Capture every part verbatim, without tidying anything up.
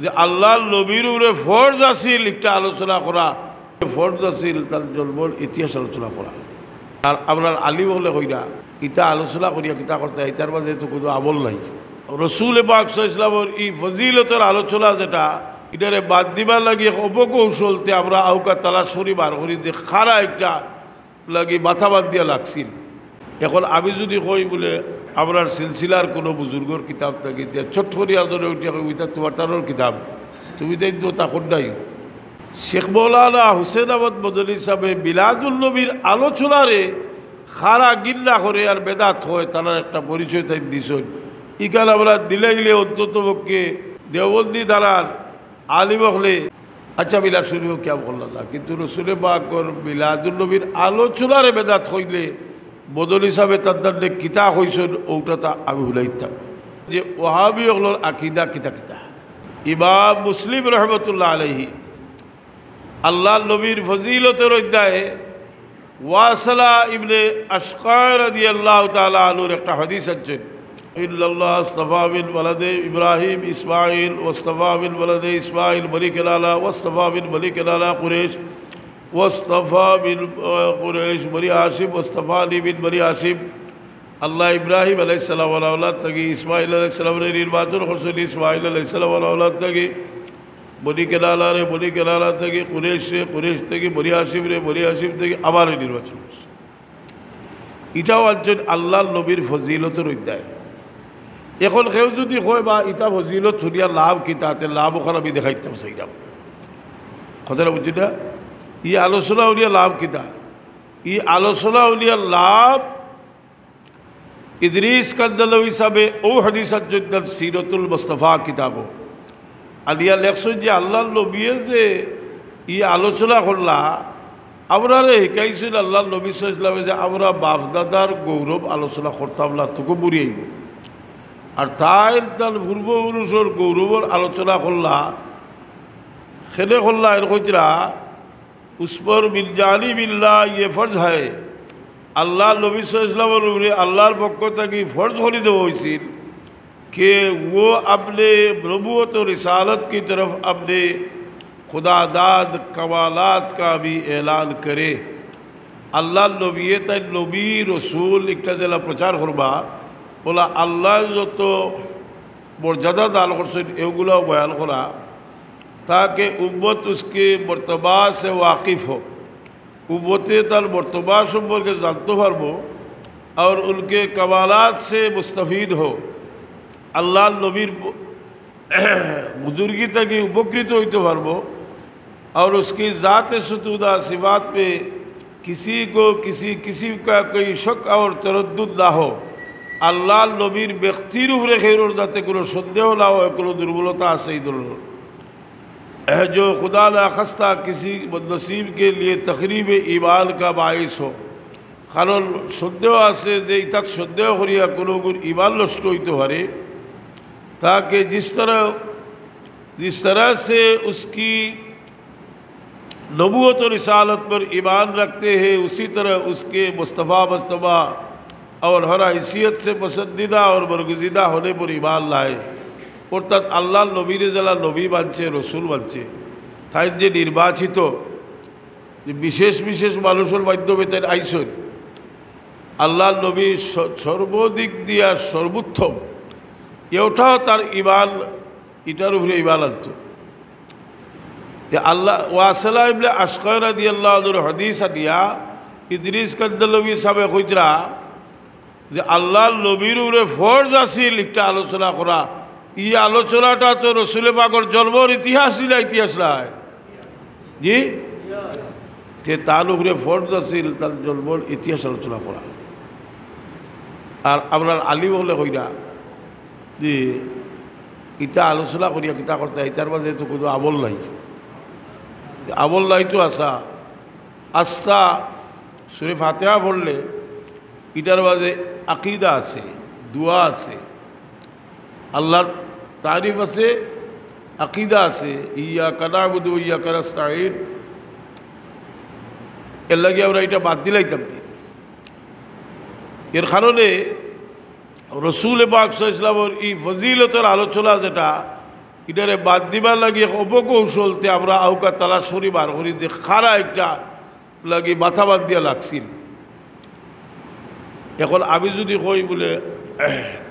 যে আল্লাহর নবীর উপরে ফরজ আছিল একটা আলোচনা করা, ফরজ আছিল তান জন্মর ইতিহাস আলোচনা করা। আর আমরার আলিম অকলে কইরা, ইতা আলোচনা করিয়া কিতা করতা, ইতার মাঝে তো কুনু আমল নাই। রসুল পাক সাল্লাল্লাহু আলাইহি ওয়াসাল্লামর ই ফজিলতর আলোচনা যেটা, ইটারে বাদ দিবার লাগি এক অপকৌশল তে আমরা আউকা তালাশ করি বার করি যে কারা একটা লাগি মাথা বাদ দিয়া লাগছিল। এখন আমি যুদি কই বুলে আমরার সিলসিলার কুনু বুজুর্গর কিতাব থাকি, তে চট করিয়া ধরে উঠিয়া কই, "ইতা তুমার তানোর কিতাব, তুমি তাইন তো তা কর নাই।" শেখ মৌলানা হুসেন আহমদ মদনী সাহেবে মিলাদুন নবীর আলোচনারে কারা ঘিন্না করে আর বেদাত কয়, তারার একটা পরিচয় তাইন দিছইন। ইখান আমরা দিলাইলে অন্তত পক্ষে দেওবন্দি ধারার আলিম অকলে, আচ্ছা, মিলাদ শরীফও কিয়াম করলা না, কিন্তু রসুলে পাকর মিলাদুন নবীর আলোচনারে বেদাত কইলে মদনী সাহেবে তার দান্ডে কিতা কইছইন, ওটা তা আমি হুনাইতাম। যে ওহাবি অকলর আকিদা কিতা কিতা। ইমাম মুসলিম রহমতুল্লাহ আলাইহি আল্লাহর নবীর ফজিলতর অধ্যায়ে ওয়াসিলা ইবনে আশকা রাদিয়াল্লাহু তাআলা আনহুর একটা হাদিস আনছইন, "ইন্নাল্লাহ আস্তাফা মিন ওয়ালাদে ইব্রাহিম ইসমাইল, ওয়াস্তাফা মিন ওয়ালাদে ইসমাইল বনি কিনানা, ওয়াস্তাফা মিন বনি কিনানা কুরেশ, ওয়াস্তাফা মিন, আহ, কুরেশ বনি হাশিম, ওয়াস্তাফানি মিন বনি হাশিম।" আল্লাহ ইব্রাহিম আলাইহিস সালামর আওলাদ থাকি, ইসমাইল আলাইহিস সালামরে নির্বাচন করছইন, ইসমাইল আলাইহিস সালামর আওলাদ থাকি বনি কিনানারে, বনি কিনানা থাকি কুরেশরে, কুরেশ থাকি বনি হাশিমরে, বনি হাশিম থাকি আমারে নির্বাচন করছইন। ইটাও আনছইন আল্লাহর নবীর ফজিলতর অধ্যায়। এখন কেউ যুদি কয়, "বা ইতা ফজিলত হুনিয়া লাভ কিতা?" তে লাভ অখান আমি দেখাইতাম চাইরাম। কথাটা বুঝছইন না? ই আলোচনা হুনিয়া লাভ কিতা? ই আলোচনা হুনিয়া লাভ ইদ্রিস কান্দালভি সাহেবে অউ হাদিস আনছইন তান সিরতুল মুস্তাফা কিতাবো। আনিয়া লেখছইন যে আল্লাহর নবীয়ে যে ই আলোচনা করলা, আমরারে হিকাইছইন আল্লাহর নবী সাল্লাল্লাহু আলাইহি ওয়াসাল্লামে যে আমরা বাপ-দাদার গৌরব আলোচনা করতাম না, তোকে বুড়ি আইব। আর তাইন তান পূর্বপুরুষর গৌরবর আলোচনা করলা, কেনে করলা, এর কইতরা, "উস পর মিন জানিবিল্লাহ ইয়ে ফরজ হ্যায়।" আল্লাহর নবী সাল্লাল্লাহু আলাইহি ওয়াসাল্লামর উপরে আল্লাহর পক্ষ থাকি ফরজ করি দেওয়া অইছিল। کہ وہ اپنے نبوت و رسالت کی طرف اپنے خداداد کمالات کا بھی اعلان کرے۔ আল্লাহর নবীয়ে তাইন নবী, রসুল, একটা যেলা প্রচার করবা, অলা আল্লায় যত মর্যাদা দান করছইন, এগুলাও বয়ান করা, تاکہ امت اس کے مرتبہ سے واقف ہو۔ উম্মতে তার মর্তবা সম্পর্কে জানতে পারবো, আর উনকে কামালাত সে মুস্তাফিদ হো, আল্লাহর নবীর ব-, বুজুর্গি থাকি উপকৃত হইতে পারবো, আর উসকি জাতে সতুদা সিফাত মে কিসি কো কিসি কিসিম কা কোই শক আর তরদ্দুদ না হো। আল্লাহর নবীর ব্যক্তির উপরে কেউর যাতে কোনো সন্দেহ না হয়, কোনো দুর্বলতা আছে এই ধরনের। جو خدا نخواستہ کسی بدنصیب کے لیے تخریب ایمان کا باعث ہو۔ কারণ সন্দেহ আছে যে ইতাত সন্দেহ করিয়া কোনোগুর ইমান নষ্ট হইতে পারে, তাকে জিস তরহ, جس طرح سے اس کی نبوت و رسالت پر ایمان رکھتے ہیں، اسی طرح اس کے مصطفیٰ مجتبیٰ اور ہر حیثیت سے پسندیدہ اور برگزیدہ ہونے پر ایمان لائے۔ অর্থাৎ আল্লাহর নবীরে যারা নবী মানছে, রসুল মানছে, তাইন যে নির্বাচিত, যে বিশেষ বিশেষ মানুষর মাধ্যমে তাইন আইছইন, আল্লাহর নবী স-, সর্বদিক দিয়া সর্বোত্তম, এটাও তার ইমান, ইটার উপরে ইমান আনতো। যে আল্লাহ, ওয়াসিলা ইবনে আশকা রাদিয়াল্লাহু আনহুর হাদিস আনিয়া ইদ্রিস কান্দালভি সাহেবে কইতরা যে আল্লাহর নবীর উপরে ফরজ আছিল একটা আলোচনা করা। ই আলোচনাটা তো রসুলে পাকর জন্মর ইতিহাস দিলা, ইতিহাস নাই। জি? তে তার উপরে ফরজ আছিল তার জন্মর ইতিহাস আলোচনা করা। আর আমরার আলিম অকলে কইরা যে ইতা আলোচনা করিয়া কিতা করতা, ইতার মাঝে তো কোনো আমল নাই। আমল নাই তো আছা, আস্তা সুরে ফাতিহা পড়লে ইটার মাঝে আকিদা আছে, দোয়া আছে, আল্লাহর তারিফ আছে, আকিদা আছে, ইয়াকা না'বুদু ওয়া ইয়াকা নাস্তাইন। এর লাগি আমরা ইটা বাদ দিলাইতাম নি। এর কারণে রসুল পাক সাল্লাল্লাহু আলাইহি ওয়াসাল্লামর ই ফজিলতর আলোচনা যেটা, ইটারে বাদ দিবার লাগি এক অপকৌশলতে আমরা আউকা তালাশ করি বার করি যে কারা একটা লাগি মাথা বাদ দিয়া লাগছিল। এখন আমি যদি কই বুলে,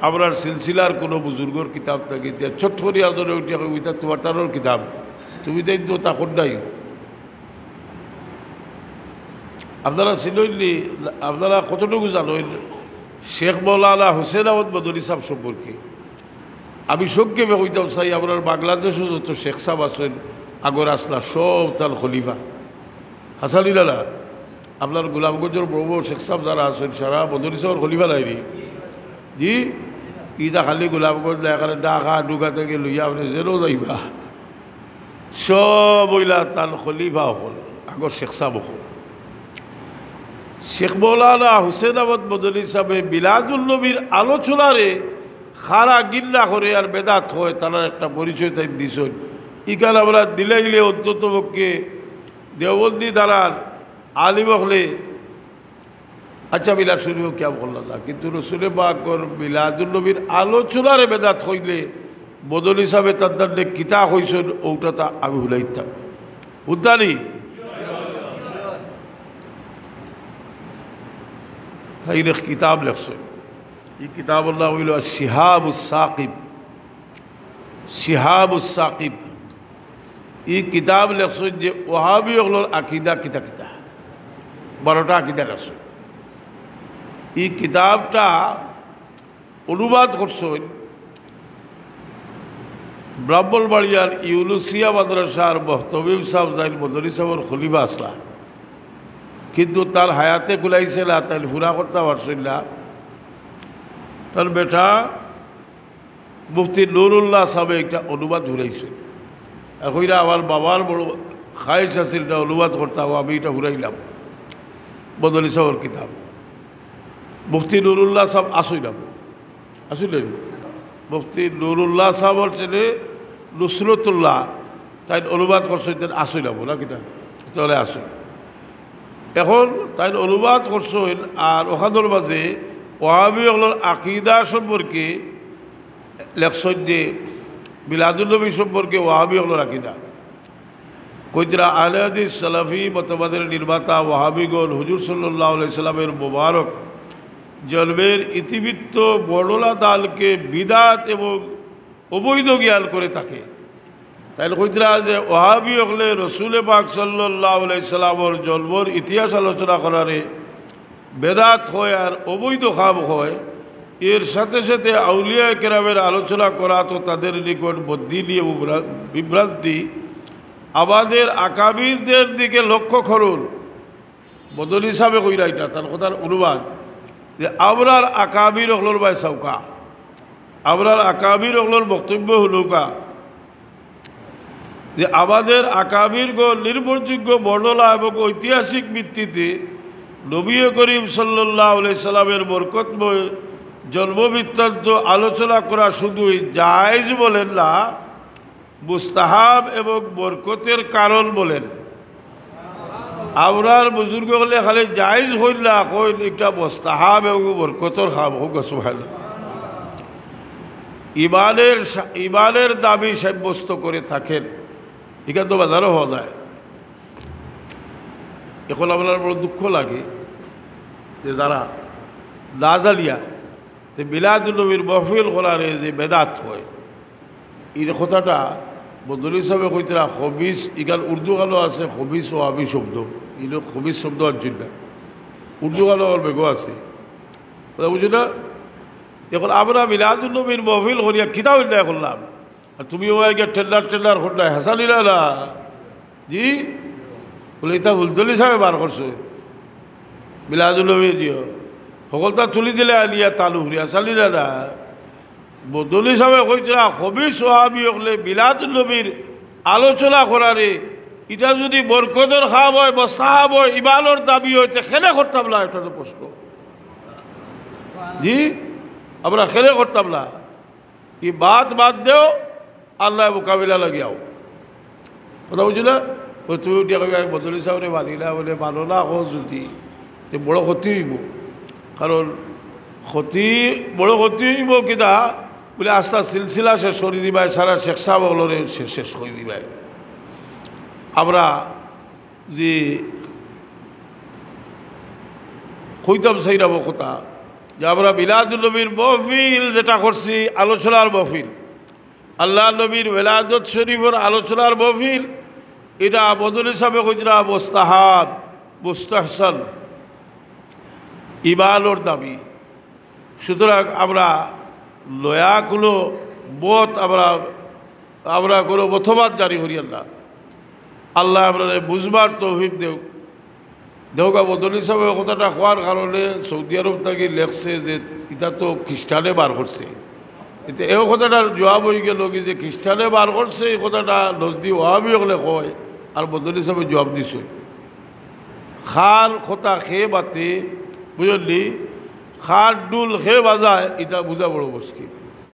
আমরার সিলসিলার কোনো বুজুর্গর কিতাব থাকি, তে চট করি আর ধরে উঠিয়া কই, "ইটা তুমার তানর কিতাব, তুমি তাইন তো তা কর নাই।" আপনারা চিনইন নি, আপনারা কতটুকু জানইন শেখ মৌলানা হুসেন আহমদ মদনী সাহেব সম্পর্কে? আমি সংক্ষেপে কইতাম চাই, আমরার বাংলাদেশো যত শেখ সাহেব আছইন, আগর আছলা সব তান খলিফা। হাছানি না? আপনার গোলাপগঞ্জর বড় বড় শেখ সাহেব যারা আছইন, সারা মদনী সাহেবর খলিফা নায় নি? জি, ইটা খালি গোলাপগঞ্জ না, এখানে ঢাকা, ঢুকা থাকি লইয়া আপনে যেনো যাইবা, সব অইলা তান খলিফা অকল, আগর শেখ সাহেব অকল। শেখ মৌলানা হুসেন আহমদ মদনী সাহেবে মিলাদুন নবীর আলোচনারে কারা ঘিন্না করে আর বেদাত কয়, তারার একটা পরিচয় তাইন দিছইন। ইখান আমরা দিলাইলে অন্তত পক্ষে দেওবন্দি ধারার আলিম অকলে, আচ্ছা, মিলাদ শরীফও কিয়াম করলা না, কিন্তু রসুলে পাকর মিলাদুন নবীর আলোচনারে বেদাত কইলে মদনী সাহেবে তার দান্ডে কিতা কইছইন, ওটা তা আমি হুনাইতাম। হুনতা নি? তাইন এক কিতাব লেখছইন, ই কিতাবর নাম অইলো শিহাবুস সাকিব। শিহাবুস সাকিব। ই কিতাব লেখছইন যে ওহাবি অকলর আকিদা কিতা কিতা, বারোটা আকিদা লেখছইন। ই কিতাবটা অনুবাদ করছইন ব্রাহ্মণবাড়িয়ার ইউনুসিয়া মাদ্রাসার মহতমিম সাহেব যাইন মদনী সাহেবর খলিফা আছলা, কিন্তু তার হায়াতে কুলাইছে না, তাইন পুরা করতা পারছইন না। তার বেটা মুফতি নুরুল্লাহ সাহেবে একটা অনুবাদ ফুরাইছইন। আর কইরা, "আমার বাবার বড় খাহিশ আছিল, এটা অনুবাদ করতাম, আমি এটা ফুরাইলাম।" মদনী সাহেবর কিতাব। মুফতি নুরুল্লাহ সাহেব আছইন না, আছইন না? মুফতি নুরুল্লাহ সাহেবর ছেলে নুসরতুল্লাহ, তাইন অনুবাদ করছইন, তাইন আছইন না, না কিতা? তাহলে আছইন। এখন তাইন অনুবাদ করছইন, আর ওখানর মাঝে ওহাবি অকলর আকিদা সম্পর্কে লেখছইন যে মিলাদুন নবী সম্পর্কে ওহাবি অকলর আকিদা। কইতরা আহলে হাদিস সালাফি মতবাদের নির্মাতা ওহাবিগণ হুজুর সাল্লাল্লাহু আলাইহি সাল্লামের মোবারক জন্মের ইতিবৃত্ত বর্ণনা দানকে বিদাত এবং অবৈধ জ্ঞান করে থাকে। তাইন কইতরা যে ওহাবি অকলে রসুলে পাক সাল্লাল্লাহু আলাইহি সাল্লামর জন্মর ইতিহাস আলোচনা করারে বেদাত কয় আর অবৈধ কাম কয়। এর সাথে সাথে আউলিয়া কেরামের আলোচনা করা তো তাদের নিকট বদিনী এবং ভ্রা-, বিভ্রান্তি। আমাদের আকাবিরদের দিকে লক্ষ্য করুন। মদনী সাহেবে কইরা ইটা, তান কথার অনুবাদ, যে আমরার আকাবির অকলর বায় চাউক্কা, আমরার আকাবির অকলর বক্তব্য হুনউক্কা, যে আমাদের আকাবিরগণ নির্ভরযোগ্য বর্ণনা এবং ঐতিহাসিক ভিত্তিতে নবী করিম সাল্লাল্লাহু আলাইহি সাল্লামের বরকতময় জন্ম বৃত্তান্ত আলোচনা করা শুধুই জায়েজ বলেন না, মুস্তাহাব এবং বরকতের কারণ বলেন। আমরার বুজুর্গ অকলে খালি জায়েজ কইন না, কইন ইটা মুস্তাহাব এবং বরকতর কাম। কউক্কা সুবহানাল্লাহ। ইমানের সা-, ইমানের দাবি সাব্যস্ত করে থাকেন, ইখান তো বাজারো পাওয়া যায়। এখন আমরার বড় দুঃখ লাগে যে যারা না জানিয়া যে মিলাদুন নবীর মহফিল করারে যে বেদাত কয়, ই কথাটা মদনী সাহেবে কইতরা খবিস, ইখান উর্দু গানো আছে খবিস ওহাবি শব্দ, ইনো খবিস শব্দ আনছইন না, উর্দু গানো আমার বেগও আছে, কথা বুঝো না? এখন আমরা মিলাদুন নবীর মহফিল করিয়া কিতা অন্যায় করলাম? আর তুমি ওবায় গিয়া টেন্ডার টেন্ডার করলায়, হাছানি না? জি, বুলে, ইটা ফুলতলি সাহেবে বার করছইন, মিলাদুন নবী দিও, হকলতা তুলি দিলে আনিয়া তালু ফুরি, হাছানি না? মদনী সাহেবে কইতরা, খবিস ওহাবি অকলে মিলাদুন নবীর আলোচনা করারে, ইটা যদি বরকতর কাম অয়, মুস্তাহাব অয়, ইমানর দাবি অয়, তে কেনে করতাম না? ইটা তো প্রশ্ন। জি, আমরা কেনে করতাম না? ই বাত বাদ দেও, আল্লায় মোকাবিলা লাগিয়াও। কথা বুঝো না? ওই তুমি উঠিয়া কইবা, "আমি মদনী সাহেবরে মানি না, বুলে মানো না, কও যদি, তে বড় ক্ষতি অইবো।" কারণ ক্ষতি, বড় ক্ষতি অইবো কিতা, বুলে আস্তা সিলসিলা শেষ করি দিবায়, সারা শেখ সাব অকলরে শেষ, শেষ করি দিবায়। আমরা যে কইতাম চাইরাম কথা, যে আমরা মিলাদুন নবীর মহফিল যেটা করছি, আলোচনার মহফিল, আল্লার নবীর ওলাদত শরীফর আলোচনার মহফিল, এটা মদনী সাবে কইতরা মুস্তাহাব, মুস্তাহসান, ইমানর দাবি। সুতরাং আমরা লয়া কোনো মত, আমরা, আমরা কোনো মতবাদ জারি করিয়ার না। আল্লায় আমরারে বুঝবার তৌফিক দেউক। দেখউক্কা, মদনী সাবে কথাটা কওয়ার কারণে সৌদি আরব থাকি লেখছে যে ইটা তো খ্রিস্টানে বার করছে। এতে এও কথাটার জবাব অইগেলো কি যে খ্রিস্টানে বার করছে, এই কথাটা নজদি ওয়াহাবি অকলে কয়, আর মদনী সাবে জবাব দিছে। কার কথা কে মাতে, বুঝলি? কার ঢুল কে বাজায়, ইটা বুঝা বড় মুশকিল।